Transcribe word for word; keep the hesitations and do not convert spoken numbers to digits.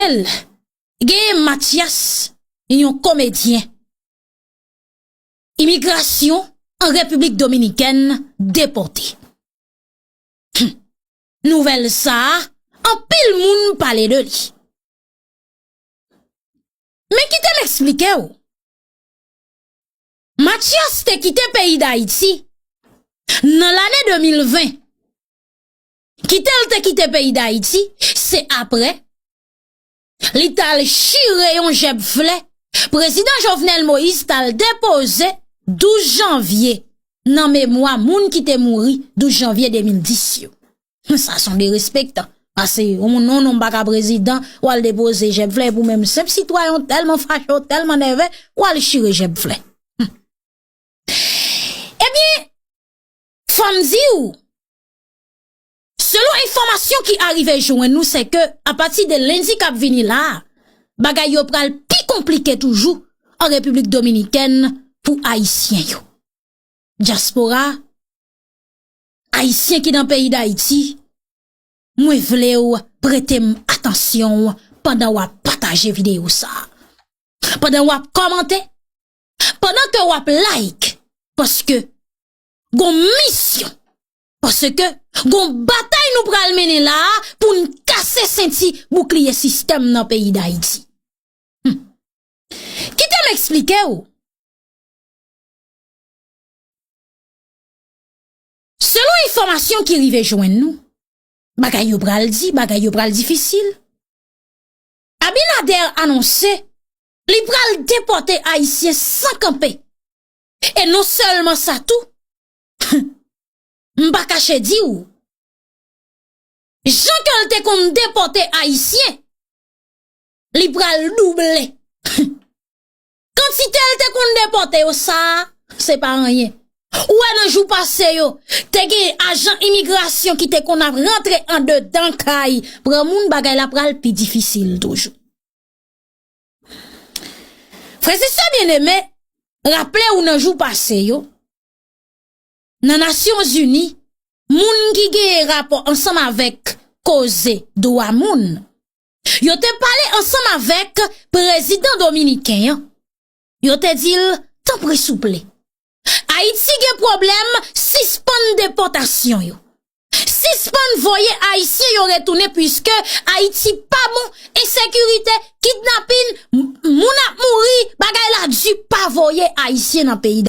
Jovenel genyen Mathias, yon komedyen. Imigrasyon an Repiblik Dominikèn depòte. Hum. Nouvèl sa a, anpil moun pale de li. Men kite m eksplike w. Mathias te kite peyi Dayiti nan lane de mil ven. Kite l te kite peyi Dayiti, se apre li t al chire yon jèb flè prezidan Jovenel Moïse t al depoze douz janvye nan memwa moun ki te mouri douz janvye de mil dis yo. Sa se yon derespektan. Pase yon moun, non, non, m pa ka prezidan, w al depoze jèb flè pou menm senp sitwayen w tèlman fache, w tèlman nève, w al chire jèb flè. Hum. Ebyen, fò m di w, selon enfòmasyon ki arive jwenn nou, se ke apati de lendi k ap vini la a, bagay yo pral pi konplike toujou an Repiblik Dominikèn pou Ayisyen yo. Dyaspora ayisyen ki nan peyi Dayiti, mwen vle w prete m atansyon w pandan w ap pataje videyo sa a, pandan w ap kòmante, pandan ke w ap like, paske gon misyon, paske gon batay nou pral mennen la a pou n kase senti boukliye sistèm nan peyi Dayiti. Hum. Kite m eksplike w. Selon enfòmasyon ki rive jwenn nou, bagay yo pral di, bagay yo pral difisil. Abinader anonse li pral depòte Ayisyen san kanpe. E non sèlman sa tou, m pa kache di w, jan ke l te konn depòte Ayisyen, li pral double. Kantite l te konn depòte yo, sa a, se pa anyen. Ou wè nan jou pase yo, te gen ajan imigrasyon ki te konn ap rantre andedan kay, pran moun, bagay la pral pi difisil toujou. Frè e sè byeneme, raple w nan jou pase yo, nan Nasyonzini, moun ki genyen rapò ansanm avèk koze dwa moun, yo te pale ansanm avèk prezidan dominiken an. Yo te di l, tanpri souple, Ayiti gen pwoblèm, sispann depòtasyon yo. Sispann voye Ayisyen yo retounen, piske Ayiti pa bon, ensekirite, kidnapin, m-, moun ap mouri, bagay la di, pa voye Ayisyen nan peyi